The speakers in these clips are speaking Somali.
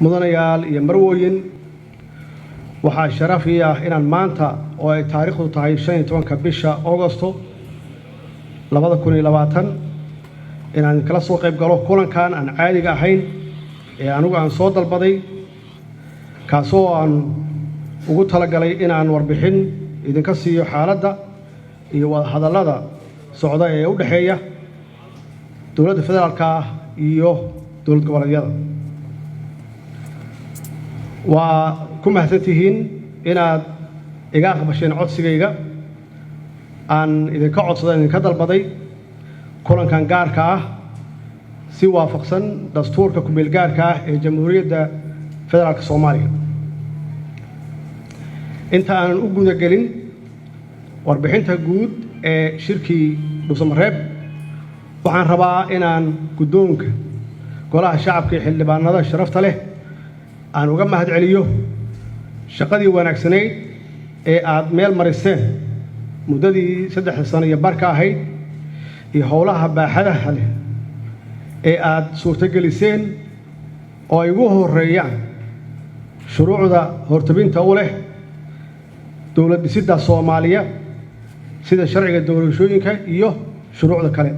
Mudanayaal iyo marwooyin, waxaa sharaf ii ah inaan maanta oo ay taariikhdu tahay 15-ka bisha Augosto 2020 inaan kala soo qayb galo kulankan aan caadiga ahayn ee anigu aan soo dalbaday, kaasoo aan ugu talagalay inaan warbixin idinka siiyo xaaladda iyo wadahadallada socda ee u dhexeeya dowladda federaalka ah iyo dowlad goboleedyada. Waa ku mahadsantihiin inaad iga aqbasheen codsigayga aan idinka codsaday, idinka dalbaday kulankan gaarka ah, si waafaqsan dastuurka ku-meel gaarka ah ee Jamhuuriyadda Federaalka Soomaaliya. Inta aanan u guda gelin warbixinta guud ee shirkii Dhuusamareeb, waxaan rabaa inaan guddoonka Golaha Shacabka iyo xildhibaanada sharafta leh aan uga mahad celiyo shaqadii wanaagsanayd ee aad meel mariseen muddadii 3-da sano iyo barka ahayd iyo howlaha baaxadaha leh ee aad suurtogeliseen, oo ay ugu horreeyaan shuruucda hortabinta u leh dowlad dhisidda Soomaaliya, sida sharciga doorashooyinka iyo shuruucda kale.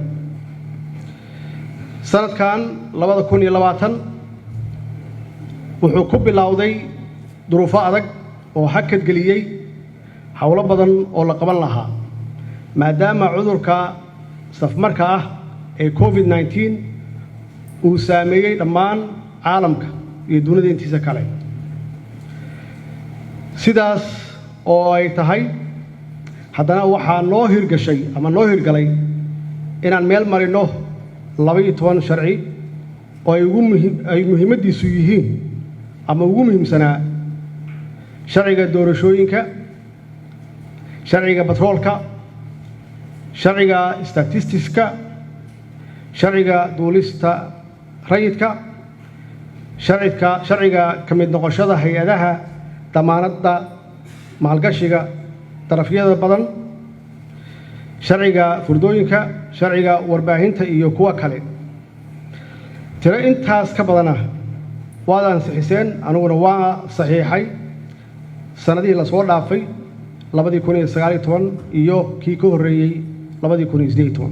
Sanadkan 2020 wuxuu ku bilowday duruufo adag oo hakad geliyey howlo badan oo la qaban lahaa, maadaama cudurka safmarka ah ee COVID-19 uu saameeyey dhammaan caalamka iyo dunida intiisa kale. Sidaas oo ay tahay, haddana waxaa noo hirgashay ama noo hirgalay inaan meel marinno 12 sharci oo ay ugu muhi ay muhiimaddiisu yihiin ama ugu muhiimsanaa sharciga doorashooyinka, sharciga batroolka, sharciga statistiska, sharciga duulista rayidka, sharciga ka mid noqoshada hay-adaha damaanadda maalgashiga darafyada badan, sharciga furdooyinka, sharciga warbaahinta iyo kuwo kale. Tiro intaas ka badana waad ansixiseen, aniguna waa saxiixay sannadihii lasoo dhaafay, 2019 iyo kii ka horreeyey, 2018.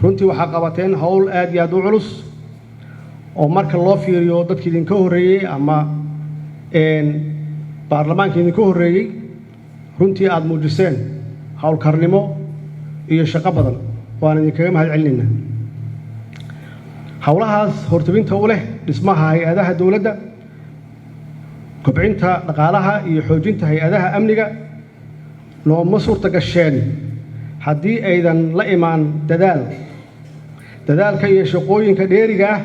Runtii waxaa qabateen howl aad iyo aad u culus oo marka loo fiiriyo dadkii idinka horreeyey ama baarlamaanka idinka horreeyey, runtii aada muujiseen howlkarnimo iyo shaqo badan. Waan idinkaga mahad celinaynaa. Howlahaas hortabinta u leh dhismaha hay-adaha dowladda, kobcinta dhaqaalaha iyo xoojinta hay-adaha amniga nooma suurta gasheen haddii aydan la imaan dadaalka iyo shaqooyinka dheeriga ah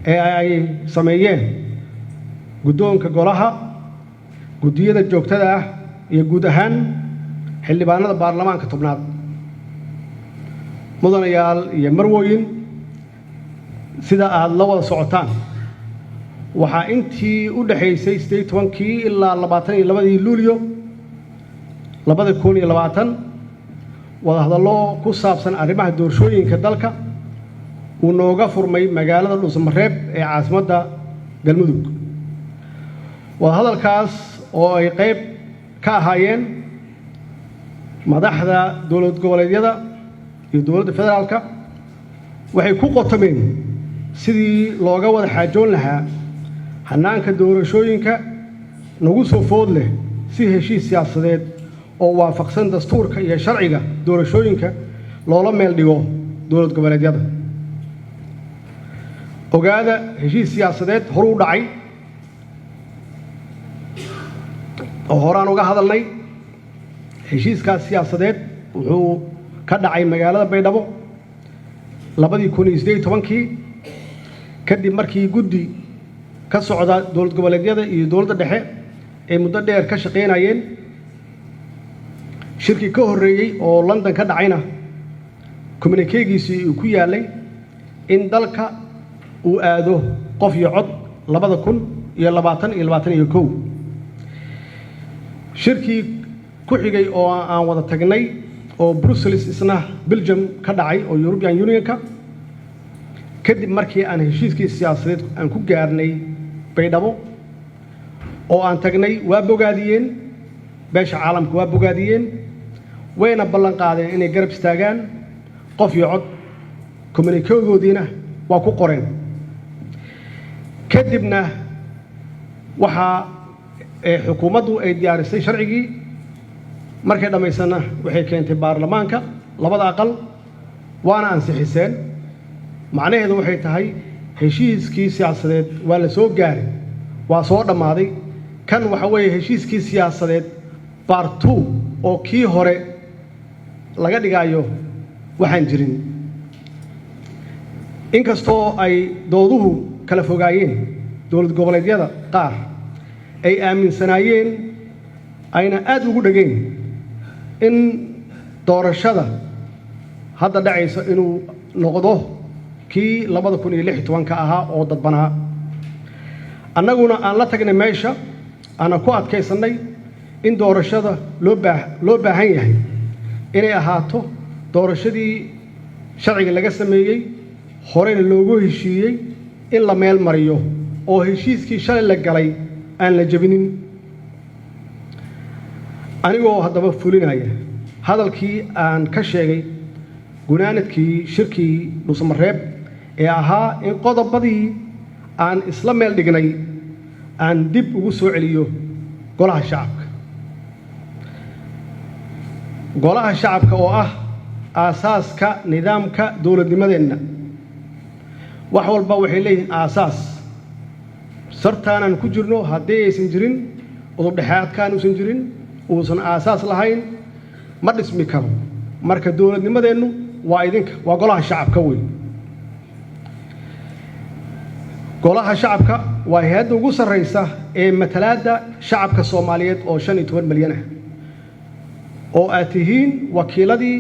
ee ay sameeyeen guddoonka golaha, guddiyada joogtada ah iyo guud ahaan xildhibaanada baarlamaanka 10aad. Mudanayaal iyo marwooyin, sida aada la wada socotaan, waxaa intii u dhexaysay 18-kii ilaa 22-dii Luulyo 2020 wadahadallo ku saabsan arrimaha doorashooyinka dalka uu nooga furmay magaalada Dhuusamareeb ee caasimadda Galmudug. Wadahadalkaas oo ay qayb ka ahaayeen madaxda dowlad goboleedyada iyo dowladda federaalka, waxay ku qotomeen sidii looga wada xaajoon lahaa hannaanka doorashooyinka nagu soo food leh, si heshiis siyaasadeed oo waafaqsan dastuurka iyo sharciga doorashooyinka loola meel dhigo dowlad goboleedyada. Ogaada, heshiis siyaasadeed horuu dhacay oo horaan uga hadalnay. Heshiiskaas siyaasadeed wuxuu ka dhacay magaalada Baydhabo 2018-kii, kadib markii guddi ka socda dowlad goboleedyada iyo dowladda dhexe ay muddo dheer ka shaqaynayeen. Shirkii ka horreeyey oo London ka dhacayna communiqué-giisii uu ku yaallay in dalka uu aado qof iyo cod 2020 iyo 21. Shirkii ku xigay oo aan wada tagnay oo Brussels, isna Belgium ka dhacay oo European Unionka, kadib markii aan heshiiskii siyaasadeed aan ku gaarnay. Baydhabo oo aan tagnay waa bogaadiyeen, beesha caalamka waa bogaadiyeen, wayna ballan qaadeen inay garab istaagaan qof iyo cod. Communiqué-goodiina waa ku qoreen. Kadibna waxaa xukuumaddu ay diyaarisay sharcigii. Markay dhammaysanna waxay keentay baarlamaanka labada aqal, waana ansixiseen. Macnaheedu waxay tahay heshiiskii siyaasadeed waa la soo gaaray, waa soo dhammaaday. Kan waxa weeye heshiiskii siyaasadeed part two, oo kii hore laga dhigaayo waxaan jirin. Inkastoo ay dooduhu kala fogaayeen, dowlad goboleedyada qaar ay aaminsanaayeen ayna aad ugu dhegeen in doorashada hadda dhacaysa inuu noqdo kii 2016-ka ahaa oo dadbanaa, annaguna aan la tagnay meesha, aana ku adkaysannay in doorashada loo baahan yahay inay ahaato doorashadii sharciga laga sameeyey, horeyna loogu heshiiyey in la meel mariyo, oo heshiiskii shalay la galay aan la jebinin. Anigoo haddaba fulinaya hadalkii aan ka sheegay gunaanadkii shirkii Dhuusamareeb ee ahaa in qodobadii aan isla meel dhignay aan dib ugu soo celiyo golaha shacabka, golaha shacabka oo ah aasaaska nidaamka dowladnimadeenna. Wax walba waxay leeyihiin aasaas. Sartaanaan ku jirno haddii aysan jirin udubdhexaadkaan, uusan jirin, uusan aasaas lahayn, ma dhismi karo. Marka dowladnimadeennu waa idinka, waa golaha shacabka wey. Golaha shacabka waa hay-adda ugu sarraysa ee matalaadda shacabka Soomaaliyeed oo 15 milyan ah, oo aad tihiin wakiiladii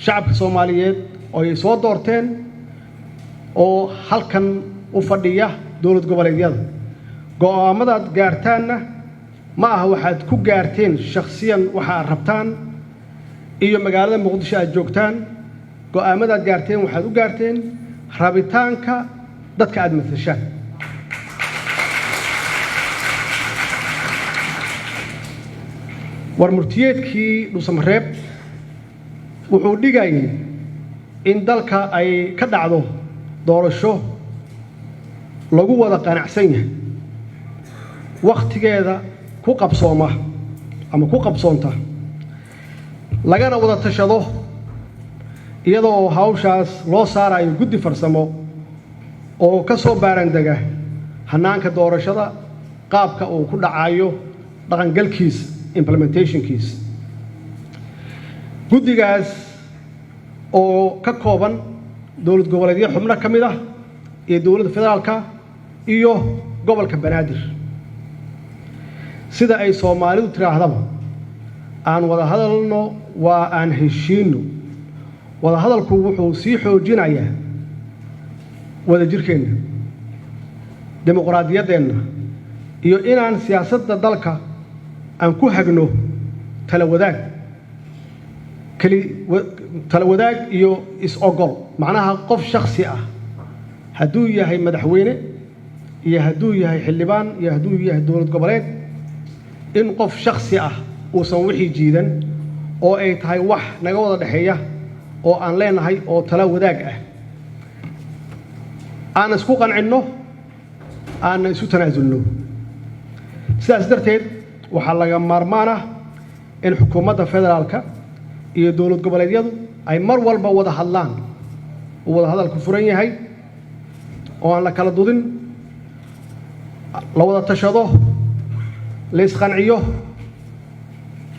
shacabka Soomaaliyeed oo ay soo doorteen oo halkan u fadhiya dowlad goboleedyada. Go'aamadaad gaartaanna ma aha waxaad ku gaarteen shakhsiyan waxa aad rabtaan iyo magaalada Muqdisho aad joogtaan. Go'aamadaad gaarteen waxaad u gaarteen rabitaanka dadka aad matashaan. War murtiyeedkii Dhuusamareeb wuxuu dhigayay in dalka ay ka dhacdo doorasho lagu wada qanacsan yahay, wakhtigeeda ku qabsooma ama ku qabsoonta, lagana wada tashado, iyadoo hawshaas loo saarayo guddi farsamo oo ka soo baarandega hannaanka doorashada, qaabka uu ku dhacayo, dhaqangalkiisa, implementationkiisa. Guddigaas oo ka kooban dowlad goboleedyo xubno ka mid ah iyo dowladda federaalka iyo gobolka Banaadir. Sida ay Soomaalidu tiraahdaba, aan wada hadalno waa aan heshiinno. Wada hadalku wuxuu sii xoojinayaa wadajirkeenna, dimuqraadiyaddeenna iyo inaan siyaasadda dalka aan ku hagno tala wadaag, keli tala wadaag iyo is-ogol. Macnaha qof shaksi ah hadduu yahay madaxweyne iyo hadduu yahay xildhibaan iyo hadduu yahay dowlad goboleed, in qof shaksi ah uusan wixii jiidan, oo ay tahay wax naga wada dhexeeya oo aan leenahay oo tala wadaag ah, aan isku qancinno, aanna isu tanaasulno. Sidaas darteed waxaa laga maarmaan ah in xukuumadda federaalka iyo dowlad goboleedyadu ay mar walba wada hadlaan, uu wada hadalku furan yahay oo aan la kala dudin, la wada tashado, la isqanciyo,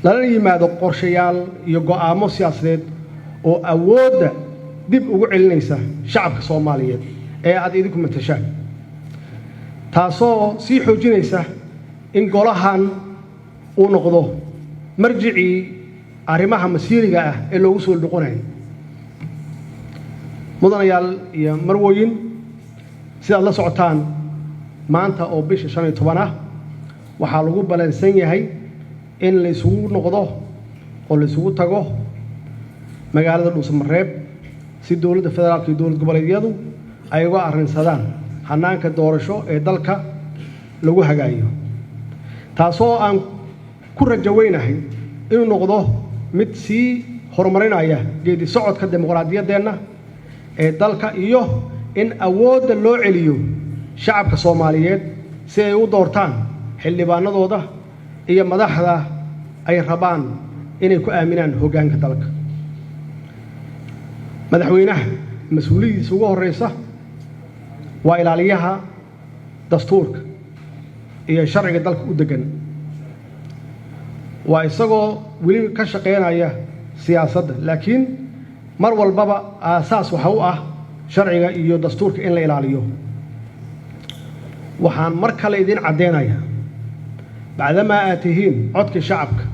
lalana yimaado qorshayaal iyo go'aamo siyaasadeed oo awoodda dib ugu celinaysa shacabka Soomaaliyeed ee aad idinku matashaan, taasoo sii xoojinaysa in golahan uu noqdo marjicii arrimaha masiiriga ah ee loogu soo noqonayo. Mudanayaal iyo marwooyin, sidaad la socotaan, maanta oo bisha 15 ah waxaa lagu balansan yahay in la isugu noqdo oo la isugu tago magaalada Dhuusamareeb si dowladda federaalka iyo dowlad goboleedyadu ay uga arrinsadaan hannaanka doorasho ee dalka. Lagu hagaayo, taasoo aan ku rajo weynahay inuu noqdo mid sii horumarinaya geedi socodka dimuqraadiyaddeenna ee dalka iyo in awoodda loo celiyo shacabka Soomaaliyeed si ay u doortaan xildhibaanadooda iyo madaxda ay rabaan inay ku aaminaan hoggaanka dalka. Madaxweynaha mas-uuliyadiisa ugu horreysa waa ilaaliyaha dastuurka iyo sharciga dalka u deggan. Waa isagoo weli ka shaqaynaya siyaasadda, laakiin mar walbaba aasaas waxa u ah sharciga iyo dastuurka in la ilaaliyo. Waxaan mar kale idiin caddeynayaa, bacdamaa aad tihiin codkii shacabka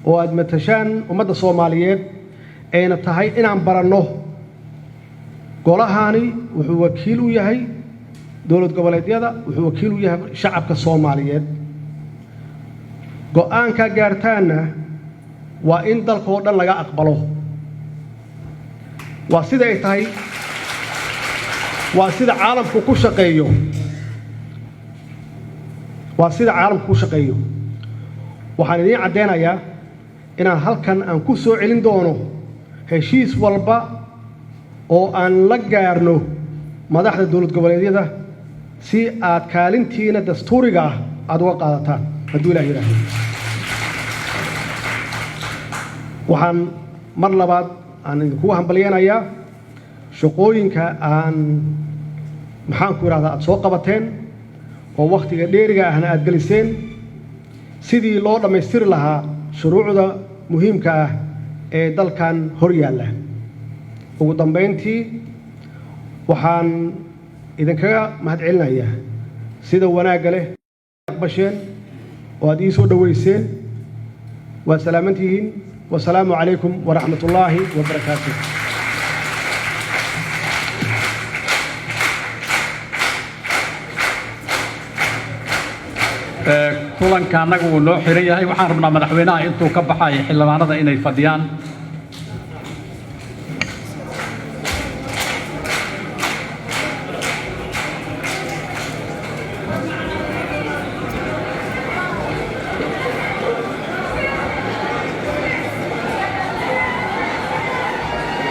oo aad matashaan ummadda Soomaaliyeed, ayna tahay inaan baranno golahani wuxuu wakiil u yahay dowlad goboleedyada, wuxuu wakiil u yahay shacabka Soomaaliyeed. Go'aankaa gaartaanna waa in dalka oo dhan laga aqbalo. Waa sida ay tahay, waa sida caalamku ku shaqeeyo, waa sida caalamku ku shaqeeyo. Waxaan idiin caddeynayaa inaan halkan aan ku soo celin doono heshiis walba oo aan la gaarno madaxda dowlad goboleedyada si aad kaalintiina dastuuriga ah aada uga qaadataan, hadduu Ilaah yidhaahdo. Waxaan mar labaad aan idinkugu hambalyeynayaa shaqooyinka aan, maxaanku idhahdaa, aada soo qabateen oo wakhtiga dheeriga ahna aada geliseen sidii loo dhammaystiri lahaa shuruucda muhiimka ah ee dalkan hor yaalla. Ugu dambayntii, waxaan idinkaga mahadcelinayaa sida wanaagga leh aqbasheen oo aad ii soo dhoweyseen. Waa salaamantihiin. Wasalaamu calaykum waraxmat ullaahi wabarakaatuh. Kulanka annaga wuu noo xiran yahay. Waxaan rabnaa madaxweynaha intuu ka baxayo xildhibaanada inay fadhiyaan.